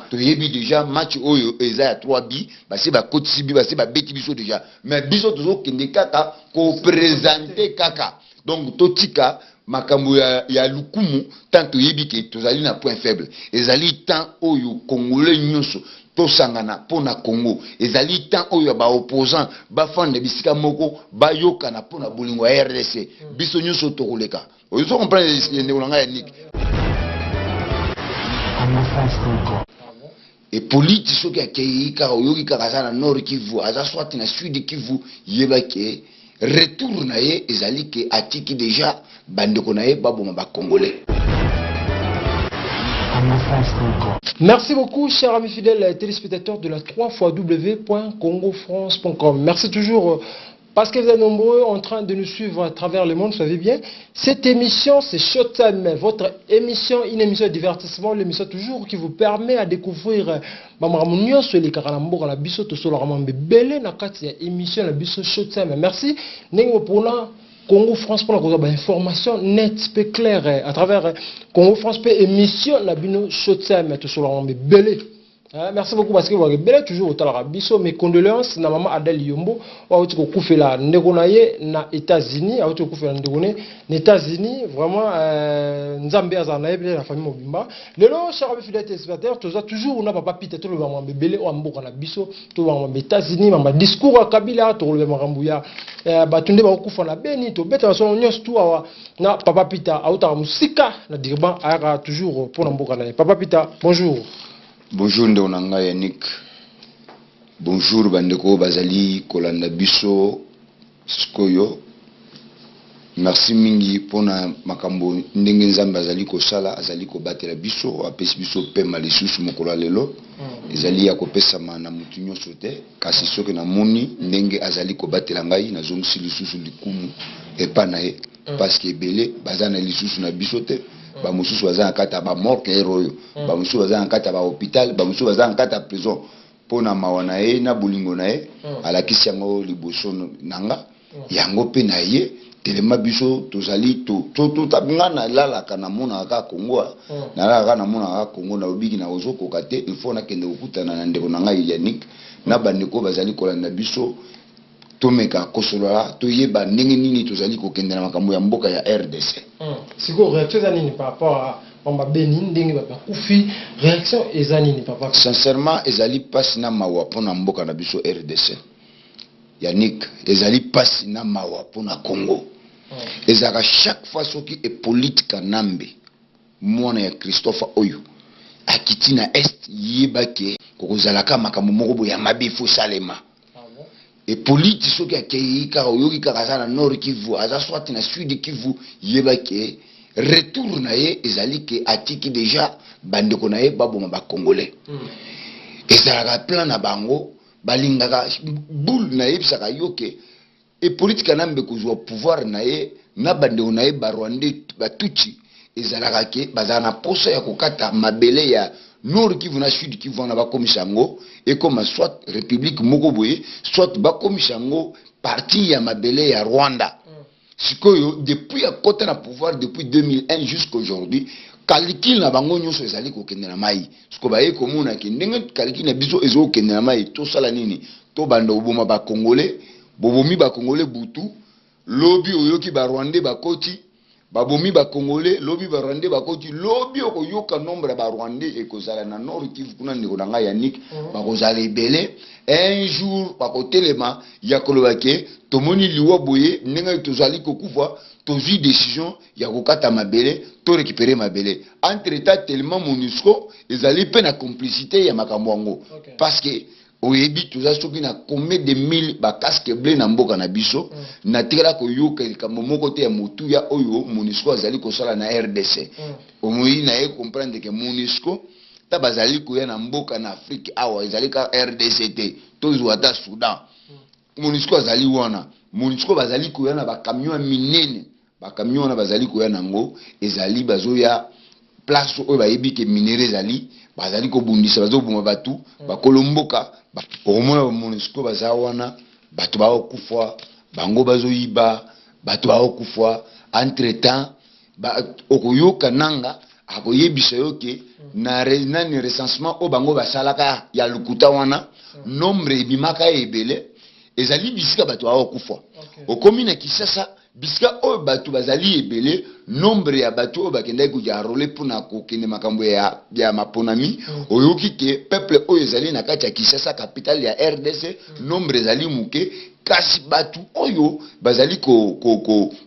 Toyebi dejà match oyo eza ya 3 bi, basi bakotisi bi, basi babeti biso dejà, mais biso tozokende kaka kopresente kaka. Donc totika makambo ya lukumu, tant toyebi ke tozali na point faible. Ezali temps oyo Congolais nyonso tosangana mpo na Congo. Ezali temps oyo ya baopposant bafanda bisika moko, bayokana mpo na bolingo ya RDC. Biso nyonso tokoleka. Ozo comprendre, ndeko na ngai Yannick? Hippolyte soki akei kaka, oyoki kaka aza na Nord Kivu, aza soit na Sud Kivu, yeba ke retour na ye ezali ke atiki deja bandeko na ye baboma Bacongolais. Merci beaucoup, chers amis fidèles téléspectateurs de la 3 www.congofrance.com. Merci toujours parce que vous êtes nombreux en train de nous suivre à travers le monde, vous savez bien. Cette émission, c'est Showtime, votre émission, une émission de divertissement, l'émission toujours qui vous permet à découvrir bamakambo nyonso elekaka na mboka na biso. Tosolaka mambe ebele na kati ya émission na biso Showtime. Merci ndenge mpona Congo France, mpona kozwa bainformation net mpe claire à travers Congo France mpe émission na bino Showtime. Tosolaka mambe ebele. Merci beaucoup parce que vous avez toujours otalaka biso. Mes condoléances na mama Adèle Yombo oyo auti kokufela ndeko na ye na États-Unis, auti kokufela ndeko ne na États-Unis. Vraiment, Nzambe azala na ye mpe na famille mobimba. Lelo, cher ami fidèle téléspectateur, toza toujours na papa Peter. Toloba mambo ebele oyo ya mboka na biso, toloba mambo États-Unis, mambo discours ya Kabila, tokoloba makambo ya bato nde bakokufa na Beni. Tobeta masolo nyonso tu awa na papa Peter. Autaka mosika na Durban, ayaka toujours mpona mboka na ye. Papa Peter, bonjour. Bonjour, ndeko na ngai Yannick. Bonjour bandeko oyo bazali kolanda biso sikoyo. Merci mingi mpona makambo ndenge Nzambe azali kosala, azali kobatela biso, apesi biso pema lisusu mokolo ya lelo. Ezali ya kopesama na motu nyonso te, kasi soki namoni ndenge azali kobatela ngai, nazongisi lisusu likumu epa na ye, parce que ebele baza na lisusu na biso te. Bamosusu baza na kati ya bamorgue oyo, bamosusu baza na kati ya bahôpital, bamosusu baza na kati ya prison. Mpo na mawa na ye na bolingo na ye, alakisi yango liboso na nga yango mpe na ye telema. Biso tozali nga nalalaka, namonaka kaka Kongo, nalalaka, namonaka kaka Kongo. Nalobiki na ozokoka te, il faut nakende kokutana na ndeko na ngai Yannick na bandeko bazali kolanda biso. Tomeka kosolola, toyeba ndenge nini tozali kokende na makambo ya mboka ya RDC. Sikoyo réaction eza nini par rapport à mamba Beni, ndenge bato bakufi? Réaction eza nini, papa? Sincèrement, ezali mpasi na mawa mpona mboka na biso RDC, Yannick. Ezali mpasi na mawa mpona Congo. Ezalaka chaque fois soki Hippolyte Kanambe, mwana ya Christophe oyo akiti na Est, yeba ke kokozalaka makambo moko boye ya mabe fo salema. Hippolyte soki akei kaka, oyoki kaka aza na Nord Kivu, aza soit na Sud Kivu, yeba ke retour na ye ezali ke atiki deja bandeko na ye baboma Bacongolais. Ezalaka plan na bango, balingaka boule. Nayebisaka yo ke Hippolyte Kanambe kozwa pouvoir na ye na bandeko na ye Barwandais Batutsi, ezalaka ke bazala na posa ya kokata mabele ya Nord Kivu na Sud Kivu wana, bakomisa yango ekoma soit république moko boye, soit bakomisa yango partie ya mabele ya Rwanda. Sikoyo depuis akota na pouvoir, depuis 2001 jusqu'aujourd'hui, calcul na bango nyonso ezali kokende na mai. Siko baye komona ke ndenge calcul na biso ezokende na mai, tosala nini? Tobanda koboma Bacongolais. Bobomi Bacongolais butu, lobi oyoki Barwandais bakoti, babomi Bacongolais, lobi Barwandais bakoti, lobi okoyoka nombre ya Barwandais ekozala na Nord Kivu kuna, ndeko na ngai Yannick, bakozala ebele. Un jour bakotelema ya koloba ke tomoni liwa boye, ndenge tozali kokufa, tozwi décision ya kokata mabele, to récupérer mabele. Entre temps, tellement MONUSCO ezali mpe na complicité ya makambo yango, parce que oyebi toza soki na combien de mille bacasque bleu na mboka na biso. Natikala koyoka likambo moko te ya motuya oyo MONUSCO azali kosala na RDC. Omoi na ye comprendre ke MONUSCO ta bazali koya na mboka na Afrique awa, ezali kaka RDC te. Tozwa ata Soudan, MONUSCO azali wana. MONUSCO bazali koya na bacamion ya minene. Bacamion wana bazali koya nango, ezali bazoya place oyo bayebi ke minerai ezali, bazali kobundisa, bazoboma bato bakolo mboka. Okomona baMONUSCO baza wana, bato bakokufa, bango bazoyiba, bato bakokufa. Entre temps okoyoka nanga Akoyebisa yo ke na nani, recensement oyo bango basalaka ya lokuta wana, nombre ebimaka ebele, ezali bisika bato bakokufa. Okomi na Kinshasa, bisika oyo bato bazali ebele, nombre ya bato oyo bakendaki koenrôler mpona kokende makambo ya maponami, oyoki ke peuple oyo ezali na kati ya Kinshasa, capitale ya RDC, nombre ezali moke, kasi bato oyo bazali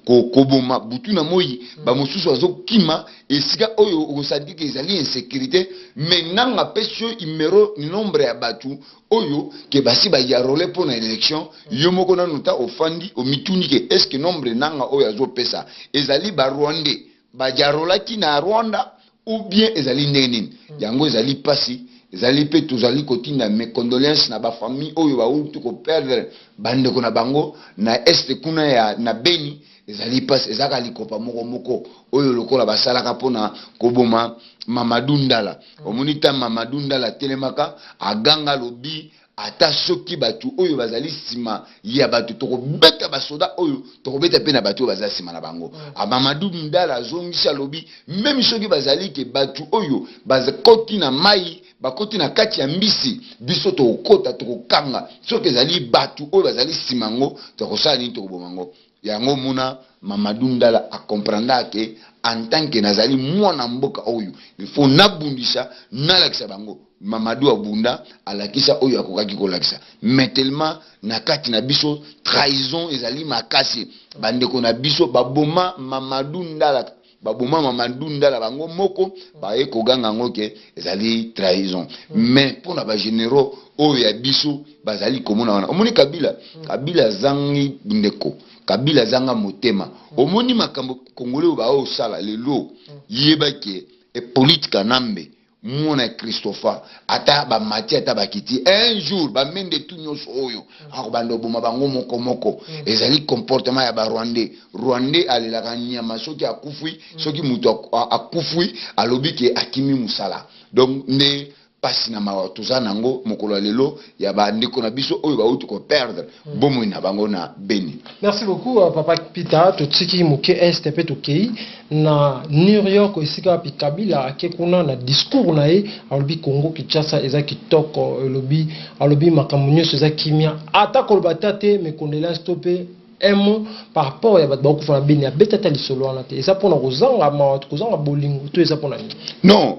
koboma butu na moi, bamosusu bazokima esika oyo okosandika ezali insécurité. Mais nanga apesi yo numéro, nombre ya bato oyo ke basi baenrôler mpo na élection. Yo moko nanu ta ofandi, omituni ke est ce que nombre nanga oyo azopesa ezali Barwandais baenrôlaki na Rwanda ou bien ezali ndenge nini? Yango ezali mpasi, ezali mpe tozali kotinda mes condoléances na bafamille oyo bauti koperdre bandeko na bango na Est kuna ya na Beni. Ezali mpasi, ezalaka likopa moko moko oyo lokola basalaka mpona koboma Mamadu Ndala. Omoni ta Mamadu Ndala atelemaka, aganga, alobi ata soki bato oyo bazali nsima ya bato, tokobeta basoda oyo, tokobeta mpe na bato oyo baza nsima na bango. Mamadu Ndala azongisi, alobi même soki bazali ke bato oyo bakoti na mai, bakoti na kati ya mbisi, biso tokokota, tokokanga. Soki ezali bato oyo bazali nsima yango, tokosala nini? Tokoboma yango. Yango mona Mamadu Ndala acomprendre ke en tant que nazali mwana mboka oyo, il faut nabundisa, nalakisa bango. Mamadu abunda, alakisa oyo akokaki kolakisa, mais tellement na kati na biso trahison ezali makasi, bandeko na biso baboma Mamadu Ndala, baboma Mamadu Ndala, bango moko baye koganga yango ke ezali trahison. Mais mpona bagénéraux oyo ya biso bazali komona wana, omoni Kabila, Kabila azangi ndeko, Kabila azanga motema. Omoni makambo Congolais oyo baosala lelo, yeba ke Hippolyte Kanambe, mwana ya Christopher, ata bamati, ata bakiti, un jour bamende tu nyonso oyo akobanda oboma bango moko moko. Ezali comportement ya Barwandais. Rwandais alelaka nyama soki akufwi, soki moto akufwi, alobi ke akimi mosala. Donc nde mpasi na mawa toza nango mokolo ya lelo ya bandeko na biso oyo bauti koperdre bomoi na bango na Beni. Merci beaucoup, Papa Peter. Totiki moke Est mpe tokei na New York, esika wapi Kabila ake kuna. Na discours na ye, alobi Congo Kinshasa eza kitoko, elobi alobi makambo nyonso eza kimia, ata koloba ta te mes condoléances to mpe un mot par rapport ya bato bakokufa na Beni. Abeta ata lisolo wana te. Eza mpona kozanga mawa, kozanga bolingo, to eza mpona nini? Non,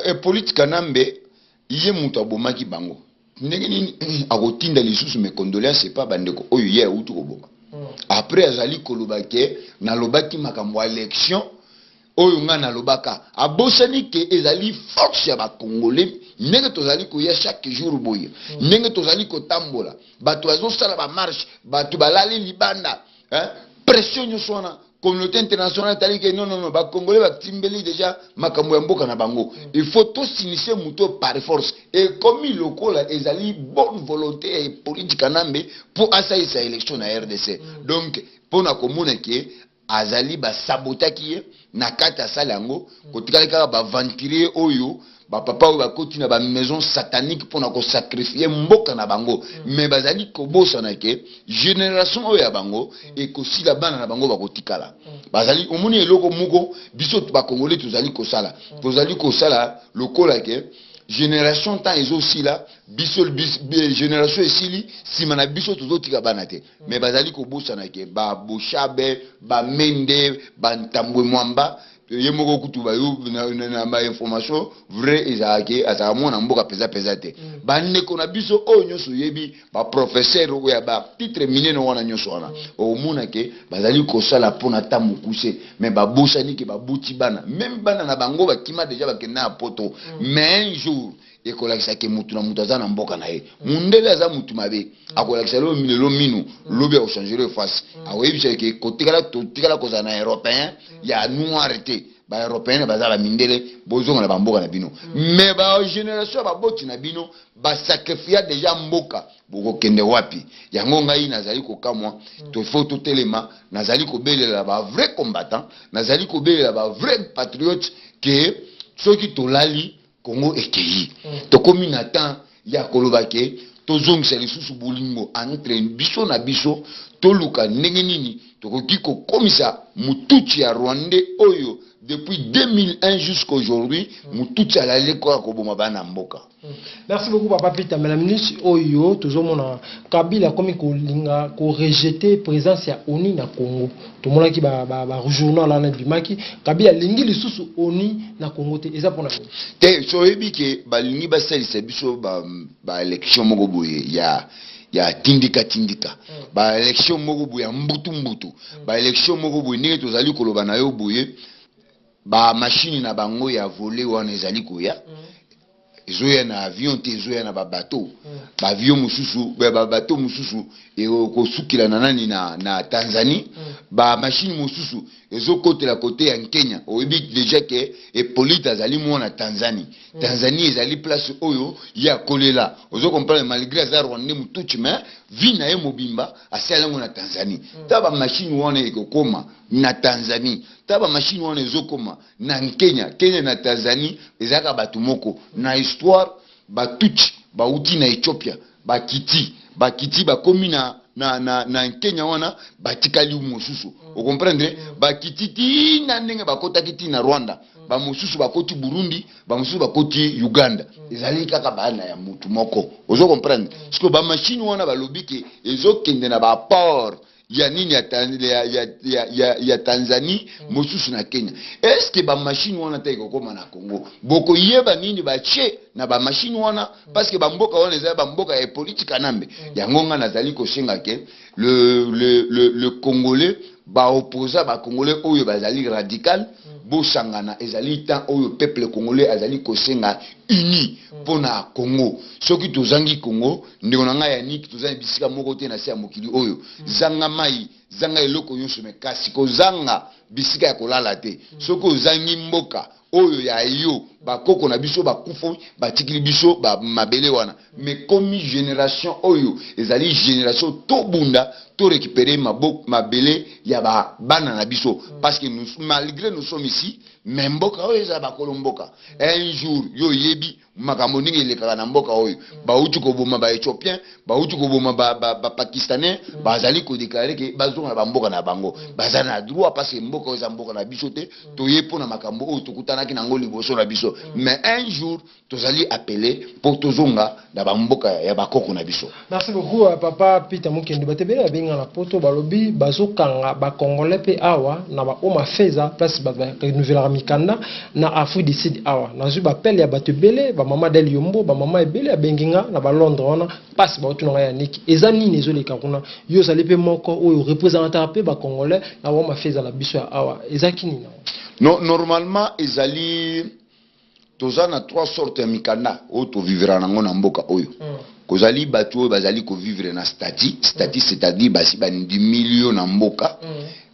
Hippolyte Kanambe ye moto abomaki bango, ndenge nini akotinda lisusu mes condoléances epa bandeko oyo ye auti koboma? Après azali koloba ke nalobaki makambo ya élection oyo ngai nalobaka, abosani ke ezali force ya Bacongolais. Ndenge tozali koya chaque jour boye, ndenge tozali kotambola, bato bazosala bamarche, bato balali libanda, hein? Pression nyonso wana, communauté internationale etali ke non, non, non, Bacongolais batimbeli déjà makambo ya mboka na bango, il faut tosinise moto par force. Ekomi lokola ezali bonne volonté ya Hippolyte Kanambe mpo asalisa élection na RDC. Donc mpona komona ke azali basabotaki ye na kati, asali yango, kotikali kaka baaventurier oyo, bapapa oyo bakoti na bamaison satanique mpona kosacrifier mboka na bango. Mais bazali kobosana ke génération oyo ya bango ekosila, bana na bango bakotikala. Bazali omoni eloko moko biso Bacongolais tozali kosala, tozali kosala lokola ke génération temps ezosila, biso génération esili, nsima na biso tozotika bana te. Mais bazali kobosana ke baBoshab, baMende, baNtambwe Mwamba, ye moko kutu bayo na bainformation vrai ezalaki azalaka mwana mboka mpenza mpenza te. Bandeko na biso oyo nyonso oyebi, baprofesseur oyo ya batitre minene wana nyonso wana, okomona ke bazali kosala mpona ta mokuse, mais babosani ke babuti bana, même bana na bango bakima déjà, bakenda ya Poto. Mais un jour ekolakisa ke mutu na mutu aza na mboka na ye. Mundele aza mutu mabe, akolakisa lelo lelo minu, lobi akochanger yo face, akoyebisa ke kotikala totikala kozala na Européen ya noir te, Baeuropéen baza bamindele, bozonga na bamboka na bino. Mais bagénération ya baboti na bino basacrifia déjà mboka, bokokende wapi? Yango ngai nazali kokamwa. Tofo totelema. Nazali kobelela bavrai combattant, nazali kobelela bavrai patriote ke soki tolali, Kongo ekei. Tokomi na temps ya koloba ke tozongisa lisusu bolingo entre biso na biso, toluka ndenge nini tokoki kokomisa mututi ya Rwandais oyo. Depuis 2001 jusqu'aujourd'hui, mututsi alali kaka koboma bana mboka. Merci beaucoup, papa Peter. Mais la ministre oyo tozomona Kabila akomi kolinga korejeter présence ya ONU na Congo. Tomonaki ba journal wana ebimaki, Kabila alingi lisusu ONU na Congo te. Eza mpona nini? Te, so oyebi ke balingi basalisa biso baélection moko boye ya tindika tindika, baélection moko boye ya mbutu mbutu, baélection moko boye. Ndenge tozali koloba na yo boye, bamashine na bango ya volé wana ezali koya, ezoya na avion te, ezoya na babateau. Baavion mosusu, babateau mosusu ekosukila na nani, na Tanzanie. Bamashine mosusu ezokotela kote ya Kenya. Oyebi déjà ke Hippolyte azali mwana Tanzanie. Tanzanie ezali place oyo ye akolela, ozo comprendre? Malgré aza Rwandais mututsi, mais vie na ye mobimba asala yango na Tanzanie. Ta bamashine wana ekokoma na Tanzanie, ta bamashine wana ezokoma na Kenya. Kenya na Tanzanie ezalaka bato moko na histoire. Batutsi bauti na Ethiopia, bakiti, bakiti, bakomi na Kenya wana, batikali mosusu, ocomprendre? Bakiti tina ndenge bakotaki ti na Rwanda, bamosusu bakoti Burundi, bamosusu bakoti Uganda. Ezali kaka bana ya mutu moko, ozo comprendre? Siko bamashine wana balobi ke ezokende na baport ya nini, ya Tanzanie, mosusu na Kenya. Est-ce bamashine wana te ekokóma na Congo, bokoyeba nini batie na bamashine wana? Parce que bamboka wana ezali bamboka ya Hippolyte Kanambe. Yango nga nazali kosenga ke le Congolais, baopposant, bacongolais oyo bazali radical, bosangana. Ezali temps oyo peuple congolais azali kosenga uni mpo na Congo. Soki tozangi Congo, ndeko na ngai Yannick, tozangi bisika moko te na se ya mokili oyo. Zanga mai, zanga eloko nyonso, me kasi kozanga bisika ya kolala te. Soki ozangi mboka oyo ya yo, bakoko na biso bakufa, batikili biso mabele wana, mais komi génération oyo ezali génération tobunda, to récupérer mabele ya bana na biso, parce que nous, malgré nous sommes ici, mais mboka oyo eza bakolo mboka. Un jour, yo oyebi makambo ndenge elekaka na mboka oyo. Bauti koboma baéthiopien, bauti koboma bapakistanais, bazali kodéclarer ke bazonga na bamboka na bango. Baza na droit, parce que mboka oyo eza mboka na biso te. Toye mpo na makambo oyo tokutanaki nango liboso na biso, mais un jour tozali appelé mpo tozonga na bamboka ya bakoko na biso. Merci beaucoup, papa Peter Mokende. Bato ebele babenga na Poto, balobi bazokanga bacongolais mpe awa na bahome affairs, place bato barenouvelaka mikanda na Afrique du Sud. Awa nazwi baappel ya bato ebele, bamama Del Yombo, bamama ebele abengi nga na balondres wana, mpasi baotuna ngai: Yannick, eza nini ezoleka kuna? Yo ozali mpe moko oyo représentaka mpe bacongolais na bahome affairs na biso ya awa. Ezaki nini? No, normalement ezali, toza na trois sortes ya mikanda oyo tovivra nango na mboka oyo. Kozali bato oyo bazali kovivre na statut, c'est-à-dire basi bandimili yo na mboka,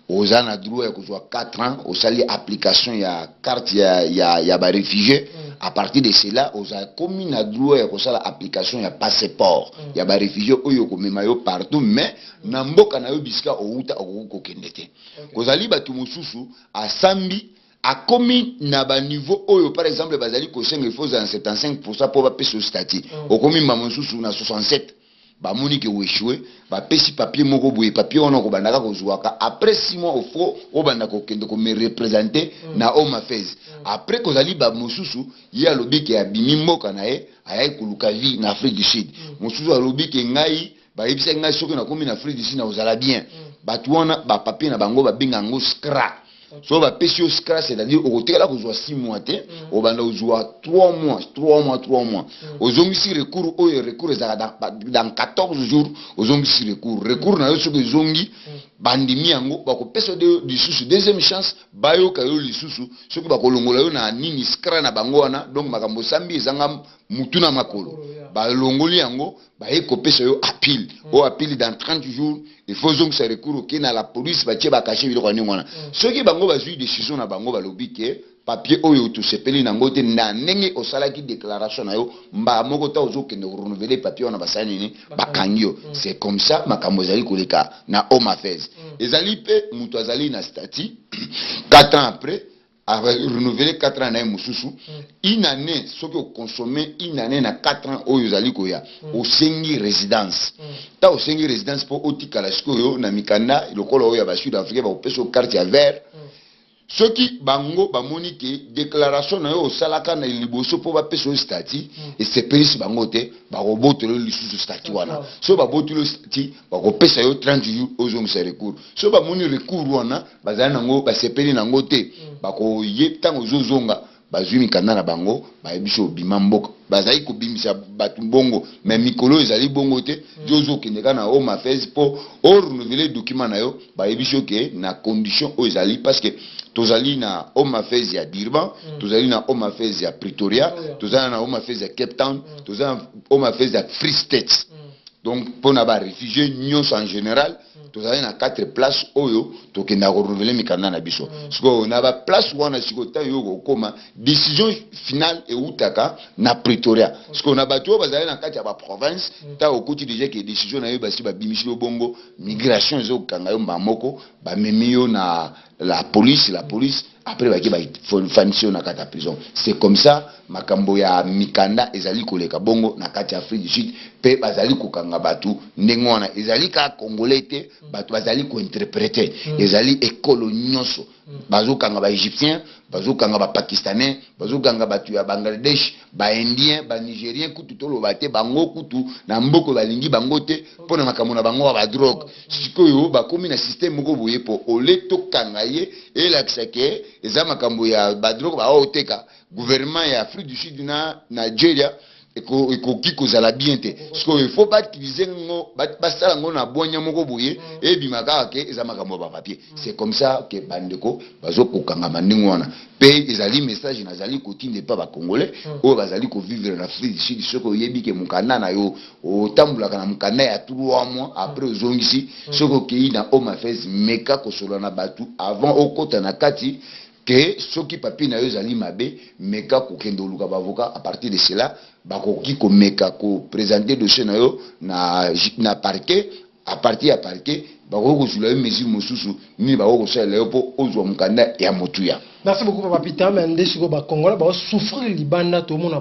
oza na droit ya kozwa 4 ans, osali application ya carte ya baréfugié. À partir de cela, oza komi na droit ya kosala application ya passeport ya baréfugié oyo okomema yo partout, mais na mboka na yo bisika outa okoki kokende te. Kozali bato mosusu asambi, akomi na baniveau oyo, par exemple, bazali kosenga, il faut ozala na 75 mpo bapesa yo statut. Okomi mbama mosusu na 67, bamoni ke oéchoué, bapesi papier moko boye. Papier wana okobandaka kozwaka après 6 mois, ofo obanda kokende kome représenter na home affairs. Après, kozali bamosusu, ye alobi ke abimi mboka na ye, ayaki koluka vie na Afrique du Sud. Mosusu alobi ke ngai bayebisaki ngai soki nakomi na Afrique du Sud nakozala bien. Bato wana, bapapier na bango babenga yango SCRA. So bapesi yo SCRA, c'est-à-dire okotikala kozwa 6 mois te, obanda kozwa 3 mois, 3 mois, 3 mois. Ozongisi recours oyo, recours ezalaka dans 14 jours. Ozongisi recours, recours na yo soki ezongi, bandimi yango, bakopesa yo lisusu deuxième chance, bayoka yo lisusu soki bakolongola yo na nini, SCRA na bango wana. Donc makambo osambi ezanga mutu na makolo, balongoli yango, baye kopesa yo appel. Oyo appel, dans 30 jours il faut ozongisa recours. Oke na la police, batie bacachet, biloko ya ndenge wana. Soki bango bazwi décision na bango, balobi ke papier oyo tosepeli nango te na ndenge osalaki déclaration na yo, mbala moko ta ozokende korenouveler papier wana, basali nini? Bakangi yo. C'est comme ça makambo ezali koleka na home affairs. Ezali mpe moto azali na statut, 4 ans après renouveler 4 ans na ye mosusu, une année. Soki okonsome une année na 4 ans oyo ozali koya, osengi résidence. Ta osengi résidence mpo otikala sikoyo na mikanda lokola oyo ya basud africain, bakopesa yo carte ya vert. Soki bango bamoni ke déclaration na yo osalaka na liboso mpo bapesa yo statut esepelisi bango te, bakobotola yo lisusu statut wana. Soki babotoli yo statut, bakopesa yo 30 jours ozongisa recours. Soki bamoni recours wana bazali nango, basepeli nango te, bakoye ntango ozozonga, bazwi mikanda na bango, bayebi so obima mboka. Bazali kobimisa bato bongo, mais mikolo oyo ezali bongo te. Yo ozokende kaka na Home Affairs mpo orenouveler document na yo, bayebi so ke na condition oyo ezali, parce que tozali na Home Affairs ya Durban, tozali na Home Affairs ya Pretoria, tozali na Home Affairs ya Cape Town, tozali na Home Affairs ya Free State. Donc mpona baréfugiés nyonso en général, tozali na quatre place oyo tokendaka korenouveler mikanda na biso. Sikoyo na baplace wana, sikoyo ntango yo kokóma, décision finale eutaka na Pretoria. Sikoyo na bato oyo bazali na kati ya baprovince, ntango okuti déjà ke décision na yo basi babimisi yo bongo, migration ezokanga yo mbala moko, bamemi yo na la police. La police après bake bafandisi yo na kati ya prison. C'est comme ça makambo ya mikanda ezali koleka bongo na kati ya Afrique du Sud, mpe bazali kokanga bato ndenge wana. Ezali kaka Congolais te bato bazali kointerpréter, ezali ekolo nyonso. Bazokanga baÉgyptien, bazokanga baPakistanais, bazokanga bato ya Bangladesh, baIndien, baNigérien kutu toloba te. Bango kutu na mboka balingi bango te mpo na makambo na bango ya badrogue. Sikoyo bakomi na système moko boye mpo ole tokanga ye, elakisa ke eza makambo ya badrogue baoteka. Gouvernement ya Afrique du Sud na Nigeria ekoki kozala bien te. Sikoyo il faut bautiliser ngo, basala yango na bwanya moko boye, ebima kaka ke eza makambo ya bapapier. C'est comme ça ke bandeko bazokokangama ndenge wana. Mpe ezali message nazali kotinda epa bacongolais oyo bazali kovivre na Afrique du Sud: soki oyebi ke mokanda na yo otambolaka na mokanda ya 3 mois, après ozongisi, soki okei na Home Affairs, meka kosolola na bato avant okota na kati ke soki papier na yo ezali mabe, meka kokende oluka baavocat. À partir de cela, bakoki komeka koprésenter dossier na yo na parquet. À partir ya parquet, bakoki kozwila yo mesure mosusu nini bakoki kosalela yo mpo ozwa mokanda ya motuya. Merci beaucoup, Papa Peter. Mais nde sikoyo Bakongola bazosouffrir libanda, tomona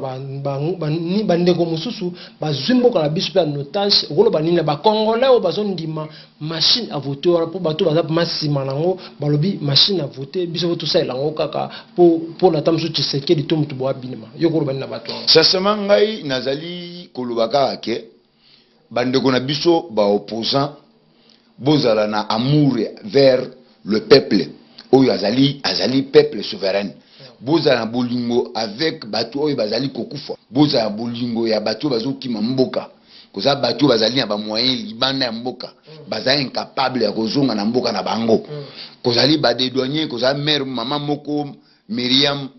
bandeko mosusu bazwi mboka na biso mpe ya otage. Okoloba nini na Bacongolais oyo bazondima machine à voter wana? Mpo bato baza ma nsima nango, balobi machine à voter, biso fo tosalela yango kaka mpo na ta mosusu Tshisekedi to motu boya binema. Yo koloba nini na bato wana? Sincèrement, ngai nazali koloba kaka ke bandeko na biso baopposant, bozala na amour vers le peuple oyo azali peuple souverain. Bozala na bolingo avec bato oyo bazali kokufa, bozala na bolingo ya bato oyo bazokima mboka. Koza bato oyo bazali na bamoyen libanda ya mboka, bazali incapable ya kozonga na mboka na bango. Kozali badédouane, kozali mare mama moko Miriam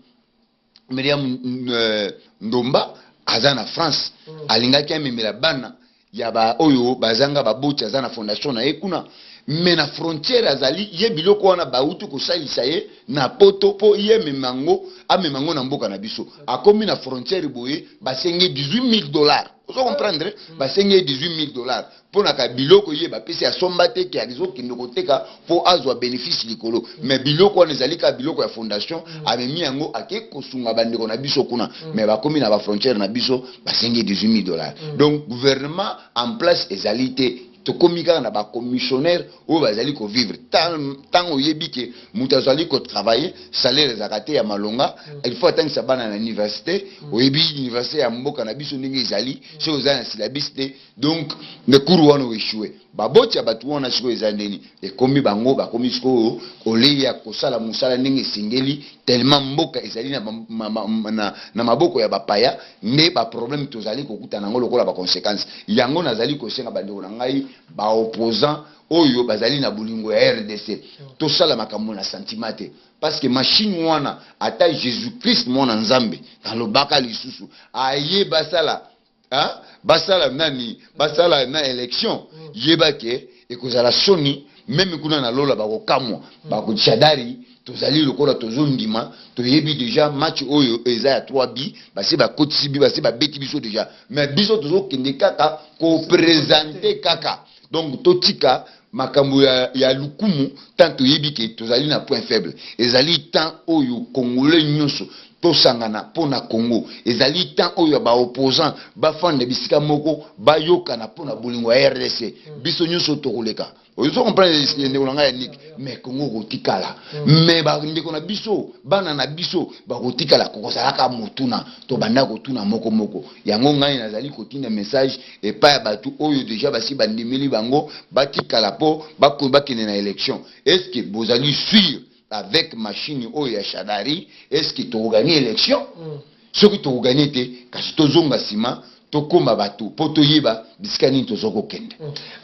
Ndomba, aza na France, alingaki amemela bana ya ba oyo bazanga baboti, aza na fondation na ye kuna, mais na frontière azali ye biloko wana bauti kosalisa ye na Poto mpo ye amema yango, amema yango na mboka na biso. Akomi na frontière boye, basengi 18 000 dollars. Ozo comprendre? Basengi ye 18 000 dollars mpo na ka biloko ye bapesi, asomba te, ke azokende koteka mpo azwa bénéfice likolo. Mais biloko wana ezali kaka biloko ya fondation, amemi yango, ake kosunga bandeko na biso kuna, mais bakomi na bafrontière na biso, basengi 18 000 dollars. Donc gouvernement en place ezali te, tokomi kaka na bacommissionnaire oyo bazali kovivre. Ntango oyebi ke moto azali kotravailler, salaire ezalaka te ya malonga, il faut atangisa bana na université. Oyebi université ya mboka na biso ndenge ezali, soki oza na syllabus te, donc na cours wana oéchoué. Baboti ya bato wana sikoyo eza ndeni ekomi, bango bakomi sikoyo koleya kosala mosala ndenge esengeli, tellement mboka ezali na maboko ya bapaya. Nde baproblème tozali kokutana yango lokola baconséquence yango. Nazali kosenga bandeko na ngai baopposant oyo bazali na bolingo ya RDC, tosala makambo na sentiment te, parce que machine wana, ata Jésus Christ mwana Nzambe, nalobaka lisusu, aye basala, hein? Basala nani, basala na élection, yeba ke ekozala soni. Même kuna na lola bakokamwa, bakoshadari. Tozali lokola tozondima, toyebi déjà match oyo eza ya 3 bi, basi bakotisi bi, basi babeti biso déjà, mais biso tozokende kaka koprésenter kaka. Donc totika makambo ya lukumu. Tant toyebi ke tozali na point faible, ezali temps oyo Congolais nyonso tosangana mpo na Congo. Ezali temps oyo ya baopposant bafanda bisika moko, bayokana mpo na bolingo ya RDC. Biso nyonso tokoleka. Ozo comprendre, ndeko na ngai Yannick? Mais Congo kotikala, mais bandeko na biso, bana na biso bakotikala kozalaka motuna. Tobanda kotuna moko moko. Yango ngai nazali kotinda message epai ya bato oyo déjà basi bandimeli bango batikala mpo bakende na élection. Est ce que bozali sûr, avec machine oyo ya Shadary, est ce que tokogagner élection? Soki tokogagner te, kasi tozonga nsima, tokóma bato mpo toyeba bisika nini toza kokende.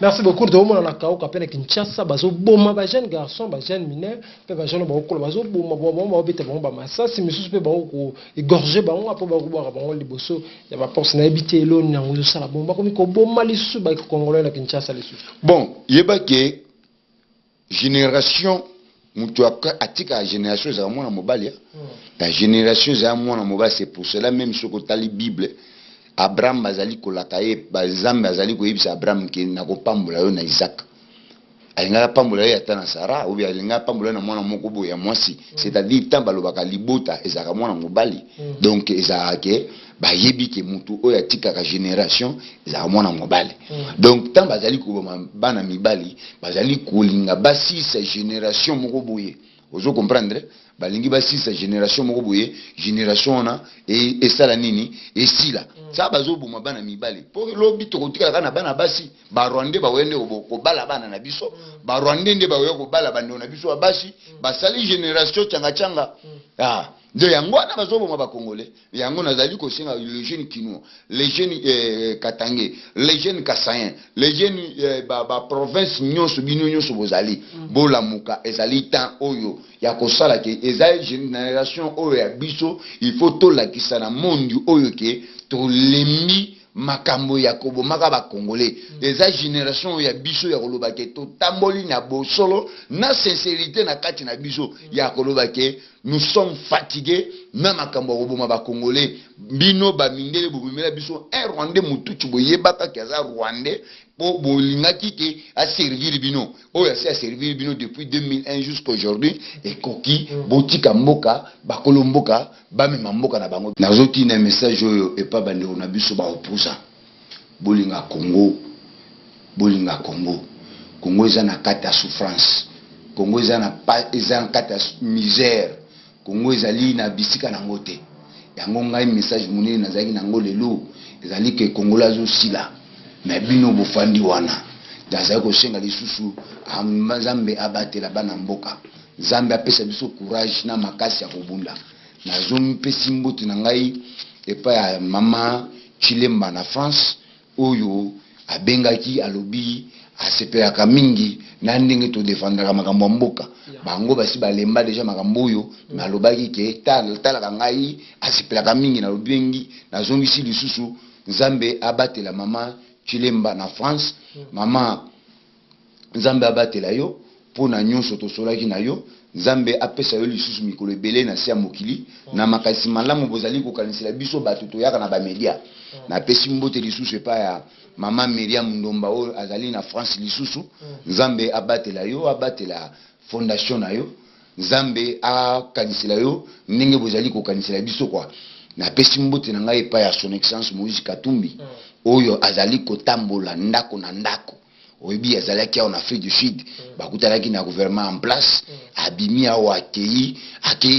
Merci beaucoup. Toomona na kauka mpe na Kinshasa, bazoboma bajeune garçon, bajeune mineur mpe bajeune bakokola, bazoboma bango, baobeta bango bamasasi misusu mpe bakoégorger bango mpo bakobwaka bango liboso ya baporte. Nayebi te eloni yango ezosala bongo, bakomi koboma lisusu bacongolais na Kinshasa lisusu. Bon, yeba ke génération, moto atikaka génération ezalaka mwana mobali. La génération ezala mwana mobali. C'est pour cela même soki otali Bible, Abraham bazali kolaka ye, Nzambe azali koyebisa Abraham ke nakopambola yo na Isaac. Alingaki apambola ye ata na Sara, obi alingaki apambola ye na mwana moko boye ya mwasi. C'est-à-dire tant balobaka libota ezalaka mwana mobali. Donc ezalaka ke bayebi ke motu oyo atikaka génération ezalaka mwana mobali. Donc tant bazali koboma bana mibali, bazali kolinga basisa génération moko boye. Ozo comprendre? Balingi basisa génération moko boye, génération wana esala nini? Esila. Sa bazoboma bana mibali mpo lobi tokotikala kaka na bana basi. Barwandais bakoya nde kobala bana na biso, barwandais nde bakoya kobala bandeko na biso ya basi. Basali génération tiangatianga. Ah, nde yango wana bazoboma bacongolais. Yango nazali kosenga les jeunes kinois, les jeunes katangais, les jeunes kasaïens, les jeunes baprovince ba nyonso, bino nyonso bozali, bolamuka. Ezali temps oyo ya kosala ke eza génération oyo ya biso. Il faut tolakisa na monde oyo ke tolembi makambo ya kobomaka bacongolais. Eza génération oyo ya biso ya koloba ke totamboli na bosolo, na sincérité na kati na biso, ya koloba ke nous sommes fatigués na makambo ya koboma bacongolais. Bino bamindele bobimela biso un Rwandais motutu, boyebaka ke aza Rwandais mpo bolingaki ke aservir bino. Oyo asi aservir bino depuis 2001 jusqu'aujourd'hui, ekoki. Botika mboka, bakolo mboka bamema mboka na bango. Nazotina message oyo epa bandeko na biso baopposants: bolinga Congo, bolinga Congo. Congo eza na kati ya souffrance, Congo eza na kati ya misère, Congo ezali na bisika nango te. Yango ngai message monene nazalaki nango lelo ezali ke Congolais azosila, me bino bofandi wana. Nazali kosenga lisusu Nzambe abatela bana mboka, Nzambe apesa biso courage na makasi ya kobunda. Nazomipesi mbote na ngai epai ya mama Chilemba na France, oyo abengaki, alobi asepelaka mingi na ndenge todefendraka makambo ya mboka. Bango basi balemba déjà makambo oyo. Alobaki ke talaka ngai, asepelaka mingi. Nalobi, nazongisi lisusu, Nzambe abatela mama Chilemba na France. Mama, Nzambe abatela yo mpo na nyonso tosolaki na yo. Nzambe apesa yo lisusu mikolo ebele na se ya mokili na makanisi malamu bozali kokanisela biso bato toyaka na bamédia. Napesi mbote lisusu epai ya mama Miriam Ndomba oyo azali na France lisusu. Nzambe abatela yo, abatela fondation na yo, Nzambe akanisela yo ndenge bozali kokanisela biso kwa. Napesi mbote na ngai epai ya Son Excellence Moïse Katumbi, oyo azali kotambola ndako na ndako. Oyebi, azalaki awa na Afrique du Sud, bakutanaki na gouvernement en place. Abimi awa, akei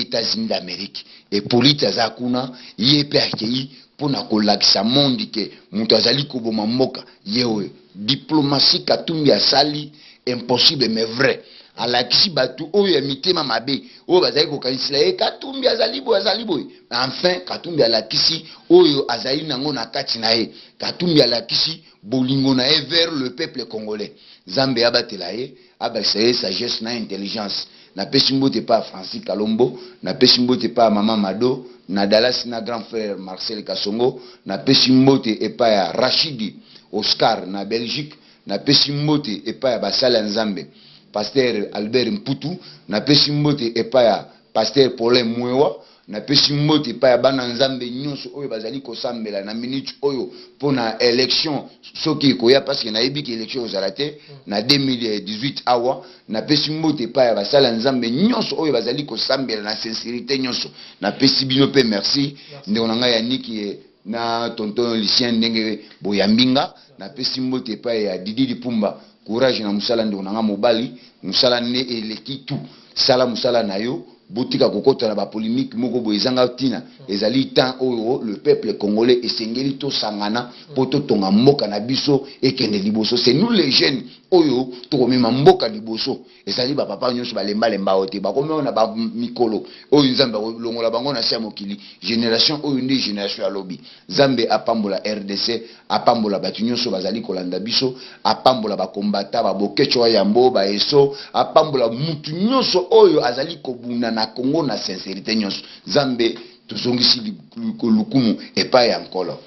États-Unis d'Amérique. Epolite aza kuna, ye mpe akei mpona kolakisa monde ke moto azali koboma mboka ye oyo. Diplomatie Katumbi asali, impossible mais vrai. Alakisi bato oyo ya mitema mabe oyo bazali kokanisela ye Katumbi azali boye, azali boye. Enfin Katumbi alakisi oyo azali nango na kati na ye. Katumbi alakisi bolingo na ye vers le peuple congolais. Nzambe abatela ye, abakisa ye sagesse na intelligence. Napesi mbote pa Francis Kalombo, napesi mbote pa mama Mado na Dallas, na grand frère Marcel Kasongo. Napesi mbote epai ya Rachidi Oscar na Belgique. Napesi mbote epai ya basali ya Nzambe, pasteur Albert Mputu. Napesi mbote epai ya pasteur Paulin Mwewa. Napesi mbote epai ya bana Nzambe nyonso oyo bazali kosambela na minute oyo mpo na élection soki ekoya, parce que nayebi ke élection kozala te na 2018 awa. Napesi mbote epai ya basali ya Nzambe nyonso oyo bazali kosambela na sincérité nyonso. Napesi bino mpe merci, ndeko na ngai Yaniki na tonton Lucien, ndenge boyambi nga. Napesi mbote epai ya Didi Lipumba. Courage na mosala ndeko na nga mobali, mosala nde eleki tout. Sala mosala na yo, botika kokota na ba polemique moko boye ezanga ntina. Ezali temps oyo le peuple congolais esengeli tosangana mpo totonga mboka na biso ekende liboso. C'est nous les jeunes oyo tokomema mboka liboso. Ezali bapapa nyonso balembalemba oyo te, bakomi oyo na bamikolo oyo Nzambe akolongola bango na se ya mokili. Génération oyo nde génération ya lobi. Nzambe apambola RDC, apambola bato nyonso bazali kolanda biso, apambola bakombata babokeco ya yambo baeso, apambola mutu nyonso oyo azali kobunda na Congo na sincérité nyonso. Nzambe, tozongisi lukumu epai ya Nkolo.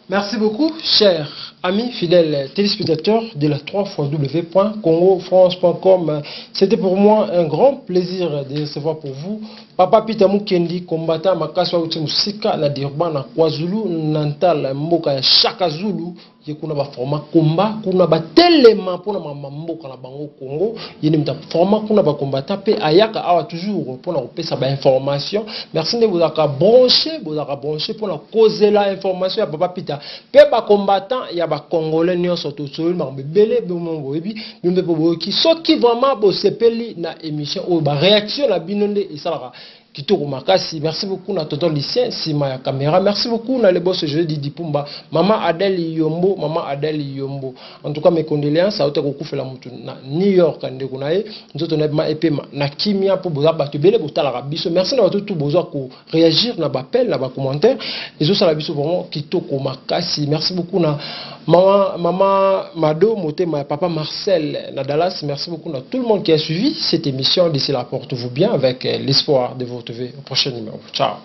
Merci beaucoup, chers amis fidèles téléspectateurs de la 3 www.congofrance.com. C'était pour moi un grand plaisir de recevoir pour vous Papa Peter Mukendi, combattant makasi auti musika na Durban na KwaZulu Natal, mboka ya Shaka Zulu. Ye kuna baforma combat, kuna batelema mpona mama mboka na bango Congo. Ye nde moto aforma kuna bacombattant mpe ayaka awa toujours mpona kopesa bainformation. Merci nde bozalaka branché, bozalaka branché mpona kozela information ya Papa Peter mpe bacombattant ya bacongolais nyonso. Tosololi makambo ebele, bino boyebi, bino mpe mpo boyoki. Soki vraiment bosepeli na émission oyo, baréaction na bino nde esalaka kitoko makasi. Merci beaucoup na tonton Lucien nsima ya caméra. Merci beaucoup na le boss José Didi Pumba, mama Adèle Yombo, mama Adèle Yombo. En tout cas, mes condoléances. Auta kokufela mutu na New York, ndeko na ye, nzoto na ye epema na kimia. Mpo boza bato ebele botalaka biso, merci na bato tu bozwa koréagir na baappel, na bacommentaire, ezosala biso vraiment kitoko makasi. Merci beaucoup na mama, mama Mado Motema ya papa Marcel na Dallas. Merci beaucoup à tout le monde qui a suivi cette émission. D'ici là, portez-vous bien, avec l'espoir de vous retrouver au prochain numéro. Ciao.